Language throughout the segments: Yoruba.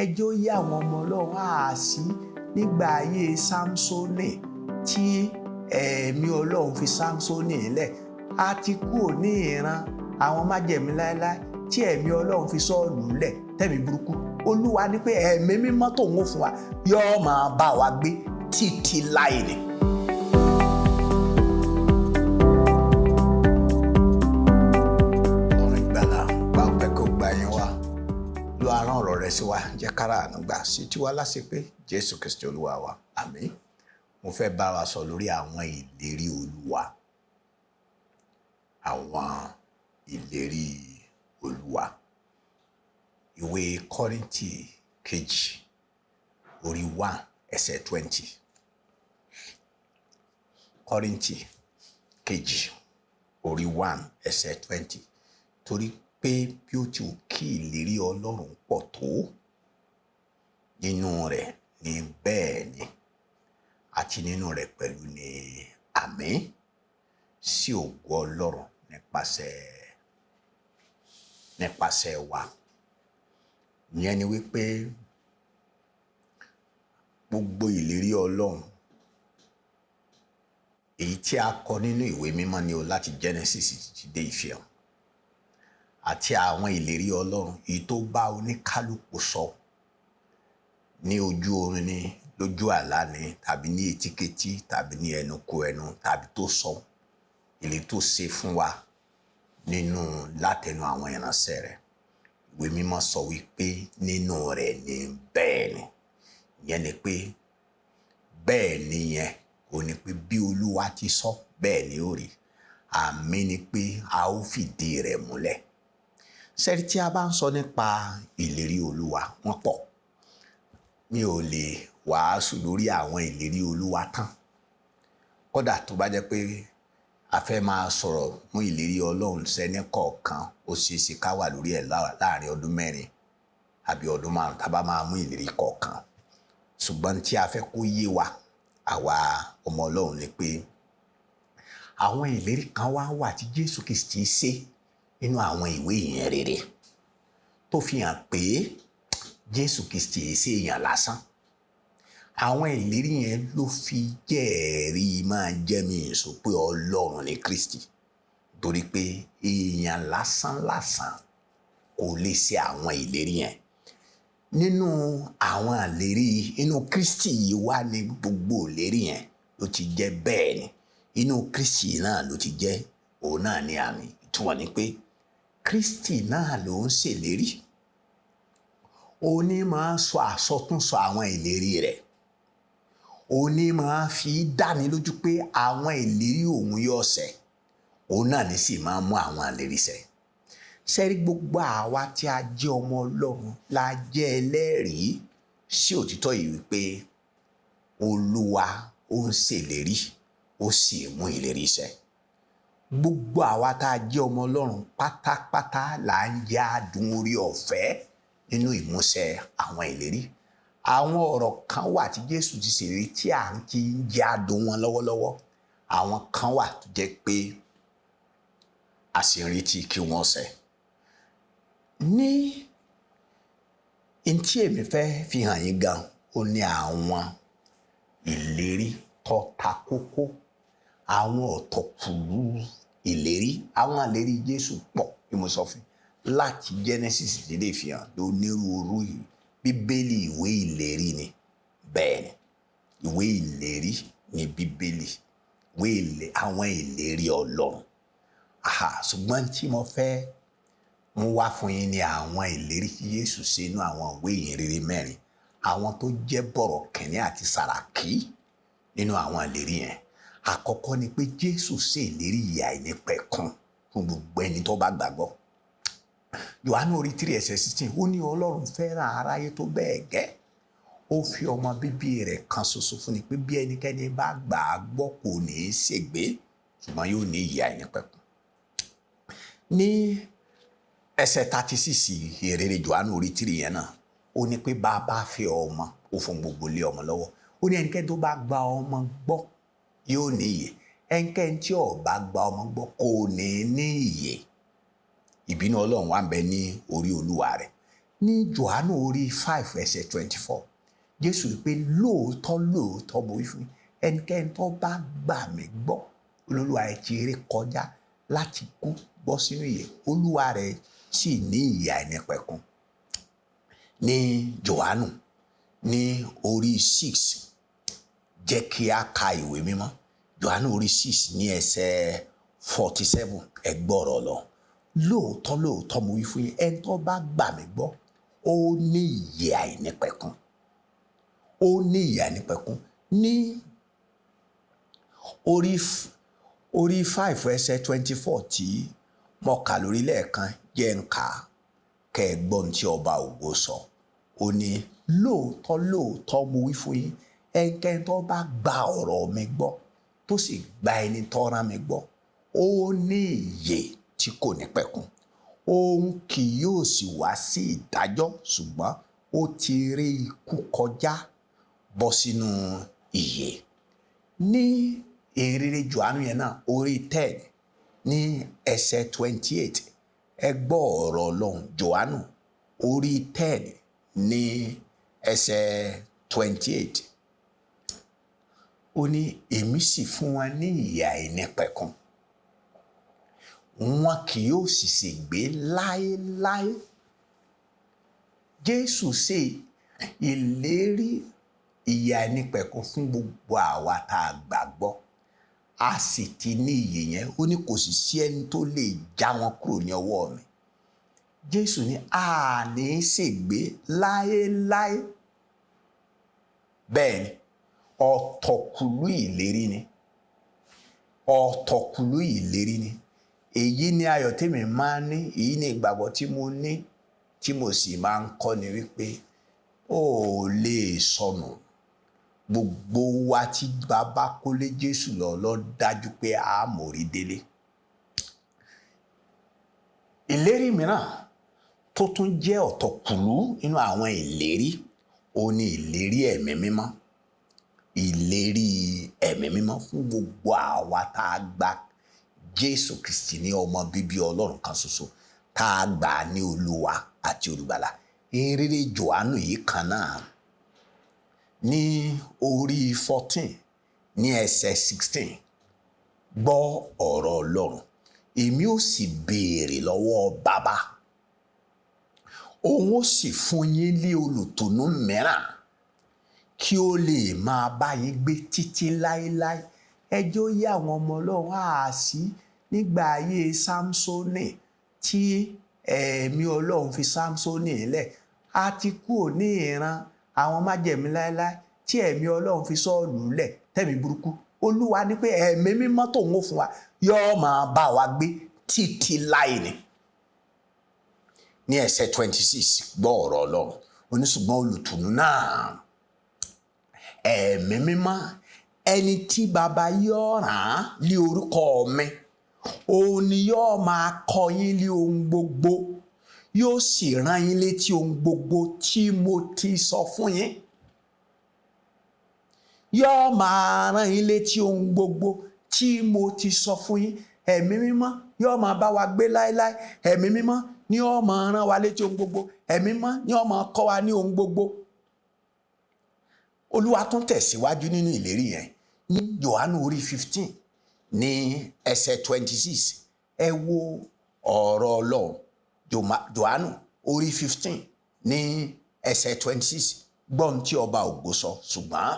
Ẹjọ́ yé àwọn ọmọ Ọlọ́run àásí nígbà ayé Sámsónì tí ẹ̀mí Ọlọ́run fi Sámsónì lẹ̀. A ti kúrò ní ìran àwọn májẹ̀mí láéláé tí ẹ̀mí Ọlọ́run fi Sọ́ọ̀lù lẹ̀ tẹ̀mí burúkú. Olúwa ní pé ẹ̀mí mímọ́ tòun ó fún wa yóò máa bá wa gbé títí láì ní. Ọlọ́run ìgbàlà, gba ọpẹ́ kó gba yín wá, lọ arán ọ̀rọ̀ rẹ sí wa, jẹ́ kára àánú gbà sí tiwa láṣepé Jésù Kristi Olúwa wa, àmín. Mo fẹ́ bá wa sọ lórí àwọn ìlérí Olúwa. Àwọn ìlérí Olúwa. Ìwé Kọ́ríńtì kejì orí 1 ẹsẹ̀ 20. Kọ́ríńtì kejì orí 1 ẹsẹ̀ 20. Torí pé bí ó ti wù kí ìlérí Ọlọ́run pọ̀ tó, nínú rẹ̀ ni bẹ́ẹ̀ ni, àti nínú rẹ̀ pẹ̀lú ni àmín sí ògo Ọlọ́run nípasẹ̀ wa. Ìyẹn ni wípé gbogbo ìlérí Ọlọ́run èyí tí a kọ nínú ìwé mímọ́ ni o, láti Genesis títí dé Ìfihàn, àti àwọn ìlérí Ọlọ́run èyí tó bá oníkálukú sọ ní ojú oorun ni, lójú àlá ni, tàbí ní etíketí, tàbí ní ẹnu kò ẹnu, tàbí tó sọ ìlérí tó ṣe fún wa nínú látẹnu àwọn ìránṣẹ́ rẹ̀. Ìwé mímọ́ sọ wípé nínú rẹ̀ ni bẹ́ẹ̀ ni. Ìyẹn ni pé bẹ́ẹ̀ ni yẹn ò ní pé bí Olúwa ti sọ bẹ́ẹ̀ ni ó rí. Àmín ni pé a ó fìdí rẹ̀ múlẹ̀. Ṣẹ́rí tí a bá ń sọ nípa ìlérí Olúwa, wọ́n pọ̀. Mi ò lè wàásù lórí àwọn ìlérí Olúwa tán. Kódà tó bá jẹ́ pé a fẹ́ máa sọ̀rọ̀ mú ìlérí Ọlọ́run sẹ́ni kọ̀ọ̀kan, ó ṣeé ṣe ká wà lórí ẹ̀ láàrin ọdún 4 àbí ọdún 5 tá a bá máa mú ìlérí kọ̀ọ̀kan. Ṣùgbọ́n tí a fẹ́ kó yé wa, àwa ọmọ Ọlọ́run, ni pé àwọn ìlérí kan wá wà tí Jésù Kristi ṣe nínú àwọn ìwé ìyìn rere tó fi hàn pé Jésù Kristi ṣe èèyàn lásán. Àwọn ìlérí yẹn ló fi jẹ́ẹ̀rí máa jẹ́ mi ìsọ pé Ọlọ́run ni Kristi, torí pé èèyàn lásán lásán kò lè ṣe àwọn ìlérí yẹn. Nínú àwọn ìlérí inú Kristi yìí wá ní gbogbo ìlérí yẹn ló ti jẹ́ bẹ́ẹ̀ ni. Inú Kristi náà ló ti jẹ́, òun náà ní àmì. Ìtumọ̀ ni pé Kristi náà ló ń ṣèlérí. Òní máa sọ àsọtúnsọ àwọn ìlérí rẹ̀. Òní máa fi dáni lójú pé àwọn ìlérí òun yóò ṣẹ. Òun náà ní sì máa mú àwọn ìlérí ṣẹ. Ṣẹ́rí gbogbo àwa tí a jẹ́ ọmọ Ọlọ́run la jẹ́ ẹlẹ́rìí sí òtítọ́ yìí wípé Olúwa ó ń ṣèlérí, ó sì mú ìlérí ṣẹ. Gbogbo àwa tá a jẹ́ ọmọ Ọlọ́run pátápátá là ń jẹ adùn orí ọ̀fẹ́ nínú ìmúṣẹ àwọn ìlérí. Àwọn ọ̀rọ̀ kan wà tí Jésù ti ṣèlérí tí à ń ti ń jẹ adùn wọn lọ́wọ́lọ́wọ́. Àwọn kan wà tó jẹ́ pé a sì ń retí kí wọ́n ṣẹ. Ní n tí èmi fẹ́ fi hàn yín gan, ó ní àwọn ìlérí tó ta kókó, àwọn ọ̀tọ̀kùlú ìlérí. Àwọn ìlérí Jésù pọ̀ bí mo sọ fún yín. Láti Genesis dé Ìfihàn lónírúurú yìí. Bíbélì ìwé ìlérí ni. Bẹ́ẹ̀ ni, ìwé ìlérí ni Bíbélì, ìwé àwọn ìlérí Ọlọ́run. Ṣùgbọ́n tí mo fẹ́ mú wá fún yín ni àwọn ìlérí tí Jésù ṣe nínú àwọn ìwé ìyìnrere 4, àwọn tó jẹ́ bọ̀rọ̀kìnní àti sàràkí nínú àwọn ìlérí yẹn. Àkọ́kọ́ ni pé Jésù ṣe ìlérí ìyè àìnípẹ̀kun fún gbogbo ẹni tó bá gbàgbọ́. Jòhánù orí 3 ẹsẹ̀ 16, ó ní Ọlọ́run fẹ́ràn aráyé tó bẹ́ẹ̀ gẹ́, ó fi ọmọ bíbí rẹ̀ kan ṣoṣo fún ni pé bí ẹnikẹ́ni bá gbà á gbọ́ kò ní í ṣègbé, ṣùgbọ́n yóò ní ìyè àìnípẹ̀kun. Ní ẹsẹ̀ 36 ìhìnrere Jòhánù orí 3 yẹn náà, ó ní pé bá a bá fẹ́ ọmọ, ó fún gbogbo lé ọmọ lọ́wọ́. Ó ní ẹnikẹ́ni tó bá gba ọmọ gbọ́ yóò ní ìyè, ẹnikẹ́ni tí ò bá gba ọmọ gbọ́ kò ní ní ìyè. Ìbínú Ọlọ́run wà ń bẹ ní orí Olúwa rẹ̀. Ní Jòhánù orí 5 ẹsẹ̀ 24, Jésù wípé, "Lóòótọ́ lóòótọ́ mo wí fún yín, ẹnikẹ́ni tó bá gbà mí gbọ́, olúwa rẹ̀ ti ré kọjá láti kú bọ́ sínú ìyè, olúwa rẹ̀ sì ní ìyè àìnípẹ̀kun." Ní Jòhánù ní orí 6, jẹ́ kí a ka ìwé mímọ́. Jòhánù orí 6 ní ẹsẹ̀ 47, ẹ gbọ́rọ̀ lọ. "Lóòótọ́ lóòótọ́ mo wí fún yín, ẹni tó bá gbà mí gbọ́, ó ní ìyè àìnípẹ̀kun, ó ní ìyè àìnípẹ̀kun." Ní orí 5 ẹsẹ̀ 24 tí mo kà lórí lẹ́ẹ̀kan, jẹ́ ń kà á kẹ́ ẹ gbọ́n tí ọba ògo sọ. Ó ní, "Lóòótọ́ lóòótọ́ mo wí fún yín, ẹnikẹ́ni tó bá gba ọ̀rọ̀ mi gbọ́, tó sì gba ẹni tó rán mi gbọ́, ó ní ìyè tí kò ní pẹ̀kun. Òun kì yóò sì wá sí ìdájọ́, ṣùgbọ́n ó ti rí ikú kọjá bọ́ sínú ìyè." Ní ìrere Jòhánù yẹn náà, orí 10 ní ẹsẹ̀ 28, ẹ gbọ́ ọ̀rọ̀ Ọlọ́run. Jòhánù orí 10 ní ẹsẹ̀ 28, ó ní, "Èmi sì fún wọn ní ìyè àìnípẹ̀kun, wọn kì yóò sì ṣègbé láéláé." Jésù ṣe ìlérí ìyè àìnípẹ̀kun fún gbogbo àwa tá a gbàgbọ́, a sì ti ní ìyè yẹn. Ó ní kò sì sí ẹni tó lè já wọn kúrò ní ọwọ́ mi. Jésù ní a ní ṣègbé láéláé. Bẹ́ẹ̀ ni, ọ̀tọ̀kùlú ìlérí ni, ọ̀tọ̀kùlú ìlérí ni. Èyí ni ayọ̀ tèmi máa ń ní, èyí ni ìgbàgbọ́ tí mo ní, tí mo sì máa ń kọ́ ni wípé ó lè sọnù. Gbogbo wa tí bàbá kó lé Jésù lọ lọ dájú pé a mórí délé. Ìlérí mìíràn tó tún jẹ́ ọ̀tọ̀kùlú nínú àwọn ìlérí, ó ní ìlérí ẹ̀mí mímọ́. Ìlérí ẹ̀mí mímọ́ fún gbogbo àwa tá a gba Jésù Kristi ní ọmọ bíbí Ọlọ́run kan ṣoṣo, tá a gbà á ní Olúwa àti Olùgbàlà. Ìrere Jòhánù yìí kan náà ní orí 14 ní ẹsẹ̀ 16, gbọ́ ọ̀rọ̀ Ọlọ́run. "Èmi ó sì béèrè lọ́wọ́ Bàbá, òun ó sì fún yín ní olùtùnú mìíràn kí ó lè máa bá yín gbé títí láéláé." Ẹjọ́ yé àwọn ọmọ Ọlọ́run á sí nígbà ayé Sámsónì tí ẹ̀mí Ọlọ́run fi Sámsónì lẹ̀. A ti kúrò ní ìran àwọn májẹ̀mí láéláé tí ẹ̀mí Ọlọ́run fi Sọ́ọ̀lù lẹ̀ tẹ̀mí burúkú. Olúwa ní pé ẹ̀mí mímọ́ tóun ó fún wa yóò máa bá wa gbé títí láé ni. Ní ẹsẹ̀ 26, gbọ́ ọ̀rọ̀ Ọlọ́run. Ó ní, "Ṣùgbọ́n olùtùnú náà, ẹ̀mí mímọ́, ẹni tí Baba yóò rán lé orúkọ mi, òun ni yóò máa kọ́ yín lé ohun gbogbo, yóò sì rán yín létí ohun gbogbo tí mo ti sọ fún yín." Yóò máa rán yín létí ohun gbogbo tí mo ti sọ fún yín. Ẹ̀mí mímọ́ yóò máa bá wa gbé láéláé. Ẹ̀mí mímọ́ ni yóò máa rán wa létí ohun gbogbo. Ẹ̀mí mímọ́ ni yóò máa kọ́ wa ní ohun gbogbo. Olúwa tún tẹ̀síwájú nínú ìlérí yẹn ní Jòhánù orí 15 ní ẹsẹ̀ 26. Ẹ wo ọ̀rọ̀ Ọlọ́run. Jòhánù orí 15 ní ẹsẹ̀ 26, gbọ́n tí ọba ògo sọ. "Ṣùgbọ́n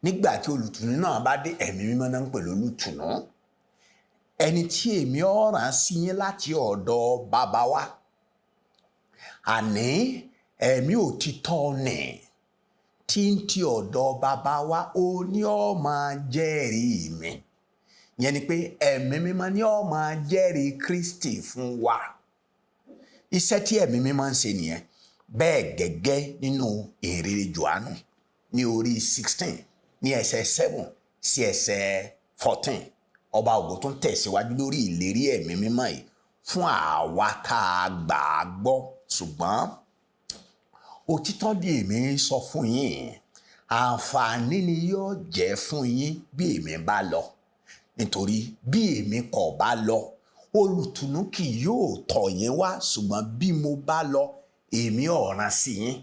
nígbà tí olùtùnú náà bá dé," ẹ̀mí mímọ́ náà ń pè lólùtùnú, "ẹni tí èmi ó rán sí yín láti ọ̀dọ̀ Bàbá wa, àní ẹ̀mí òtítọ́ nì tí ń ti ọ̀dọ̀ Bàbá wa, ó ní ó máa jẹ́rìí mi." Yẹn ni pé ẹ̀mí mímọ́ ní ó máa jẹ́rìí Kristi fún wa. Iṣẹ́ tí ẹ̀mí mímọ́ ń ṣe nìyẹn. Bẹ́ẹ̀ gẹ́gẹ́ nínú ìrere Jòhánù ní orí 16 ní ẹsẹ̀ 7 sí ẹsẹ̀ 14, ọba ògo tó ń tẹ̀síwájú lórí ìlérí ẹ̀mí mímọ́ yìí fún àwa tá a gbà á gbọ́. "Ṣùgbọ́n òtítọ́ di èmi ń sọ fún yín, àǹfààní ni yóò jẹ́ fún yín bí èmi bá lọ. Nítorí bí èmi kò bá lọ, olùtùnú kì yóò tọ̀ yín wá, ṣùgbọ́n bí mo bá lọ, Èmi ó rán sí yín.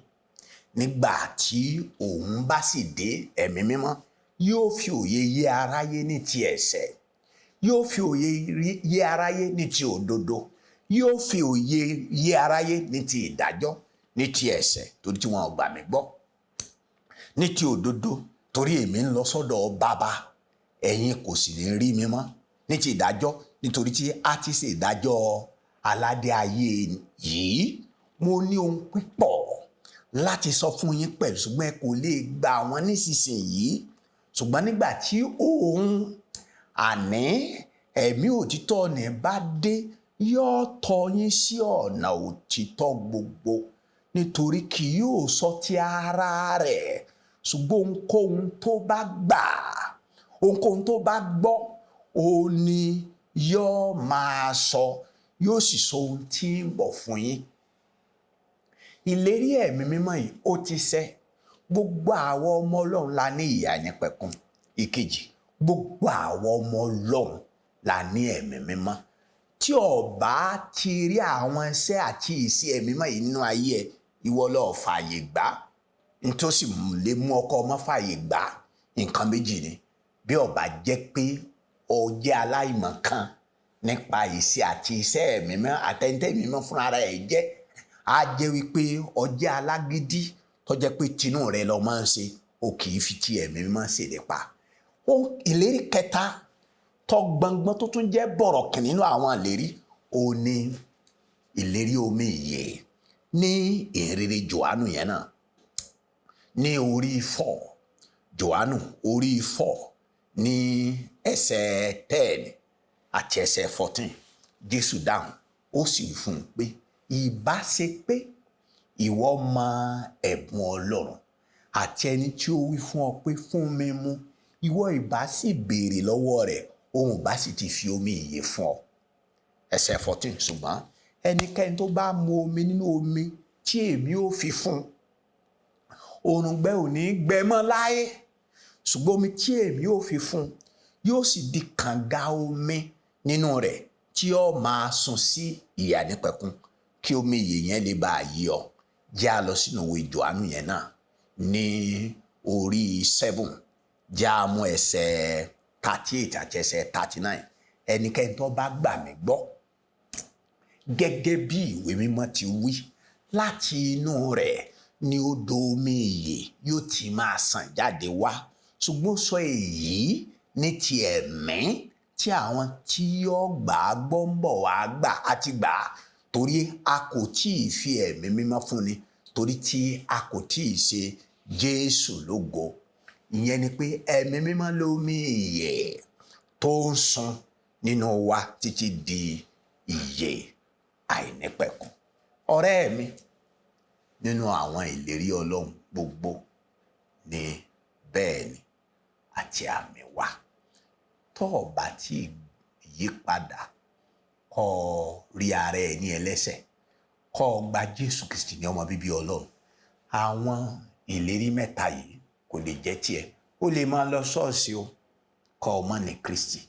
Nígbà tí òun bá sì dé, ẹ̀mí mímọ́, yóò fi òye yé aráyé ní ti ẹ̀ṣẹ̀, yóò fi òye yé aráyé ní ti òdodo, yóò fi òye yé aráyé ní ti ìdájọ́, ní ti ẹ̀ṣẹ̀ torí tí wọn ò gbà mí gbọ́, ní ti òdodo torí èmi ń lọ sọ́dọ̀ bàbá, ẹ̀yin kò sì ní rí mi mọ́, ní ti ìdájọ́ nítorí tí a ti ṣe ìdájọ́ aládé ayé yìí. Mo ní ohun pípọ̀ láti sọ fún yín pẹ̀lú, ṣùgbọ́n ẹ kò lè gbà wọ́n nísinsìnyí. Ṣùgbọ́n nígbà tí òun, àní ẹ̀mí òtítọ́ ní bá dé, yóò tọ́ yín sí ọ̀nà òtítọ́ gbogbo, nítorí kì yóò sọ ti ara rẹ̀, ṣùgbọ́n ohunkóhun tó bá gbà, ohunkóhun tó bá gbọ́, òun ni yóò máa sọ, yóò sì sọ ohun tí ń bọ̀ fún yín. Ìlérí ẹ̀mí mímọ́ yìí ó ti ṣẹ. Gbogbo àwọn ọmọ Ọlọ́run la ní ìyè àìnípẹ̀kun. Ìkejì, gbogbo àwọn ọmọ Ọlọ́run la ní ẹ̀mí mímọ́. Tí o bá ti rí àwọn iṣẹ́ àti ìṣe ẹ̀mí mímọ́ yìí nínú ayé ẹ, ìwọ lọ fààyè gbà. Nítòsí lè mú ọkọ ọmọ fààyè gbà nǹkan méjì ni. Bí ó bá jẹ́ pé o jẹ́ aláìmọ̀ kan nípa ìṣe àti iṣẹ́ ẹ̀mí mímọ́ àtẹ̀ntẹ̀ mímọ́ fúnra rẹ̀ jẹ́, á jẹ́ wípé o jẹ́ alágídí tó jẹ́ pé tinú rẹ lọ máa ń ṣe, o kì í fi ti ẹ̀mí mímọ́ ṣe nípa. Ìlérí kẹta tó gbọngbọn tó tún jẹ́ bọ̀rọ̀kìn nínú àwọn ìlérí, ó ní ìlérí omi ìyè ní ìhìnrere Jòhánù yẹn náà ní orí 4, Jòhánù orí 4 ní ẹsẹ̀ 10 àti ẹsẹ̀ 14. Jésù dáhùn, ó sì fún un pé, ìbá ṣe pé ìwọ mọ ẹ̀bùn Ọlọ́run àti ẹni tí ó wí fún ọ pé fún mi mu, ìwọ ìbá sì béèrè lọ́wọ́ rẹ̀, òun bá sì ti fi omi ìyè fún ọ. Ẹsẹ̀ 14, ṣùgbọ́n ẹnikẹ́ni tó bá mu omi nínú omi tí èmi ó fi fún, òrùngbẹ ò ní gbẹ mọ́ láé, ṣùgbọ́n omi tí èmi ó fi fún yóò sì di kànga omi nínú rẹ̀ tí ó máa sun sí ìyè àìnípẹ̀kun. Kí omi ìyè yẹn lè bá a yí ọ. Jẹ́ a lọ sínú ìwé Jòhánù yẹn náà ní orí 7, jẹ́ a mú ẹsẹ̀ 38 àti ẹsẹ̀ 39. Ẹnikẹ́ni tó bá gbà mí gbọ́, gẹ́gẹ́ bí ìwé mímọ́ ti wí, láti inú rẹ̀ ni odò omi ìyè yóò ti máa sàn jáde wá. Ṣùgbọ́n sọ èyí ní ti ẹ̀mí tí àwọn tí yóò gbà á gbọ́ ń bọ̀ wá gbà á ti gbà á, torí a kò tí ì fi ẹ̀mí mímọ́ fún ni, torí tí a kò tí ì ṣe Jésù lógo. Ìyẹn ni pé ẹ̀mí mímọ́ lómi ìyè tó ń sun nínú wa títí di ìyè àìnípẹ̀kun. Ọ̀rẹ́ mi, nínú àwọn ìlérí Ọlọ́run gbogbo ni bẹ́ẹ̀ ni àti àmì wa. Tó o bá tí yí padà, kó o rí ara ẹ ní ẹlẹ́ṣẹ̀, kó o gba Jésù Kristi ní ọmọ bíbí Ọlọ́run, àwọn ìlérí mẹ́ta yìí kò lè jẹ́ tiẹ̀. Ó lè máa lọ ṣọ́ọ̀ṣì o, kó o mọ̀ ní Kristi.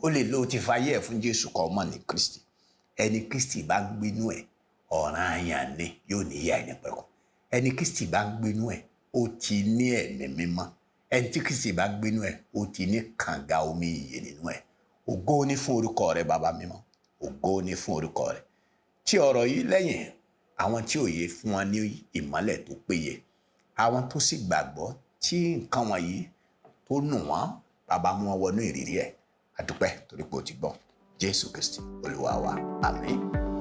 Ó lè lóò ti fayé ẹ̀ fún Jésù, kó o mọ̀ ní Kristi. Ẹni Kristi bá ń gbénú ẹ̀, ọ̀ranyàn ni yóò ní ìyè àìnípẹ̀kun. Ẹni Kristi bá ń gbénú ẹ̀, ó ti ní ẹ̀mí mímọ́. Ẹni tí Kristi bá gbénú ẹ̀, ó ti ní kànga omi ìyè nínú ẹ̀. Ògo ni fún orúkọ rẹ, bàbá mímọ́. Ògo ni fún orúkọ rẹ. Tí ọ̀rọ̀ yìí lẹ́yìn àwọn tí òye fún wọn ní ìmọ́lẹ̀ tó péye, àwọn tó sì gbàgbọ́ tí nǹkan wọ̀nyí tó nù wọ́n, bàbá mú wọn wọnú ìrírí ẹ̀. A dúpẹ́ torí pé o ti gbọ́. Jésù Kristi Olúwa wa. Àmín.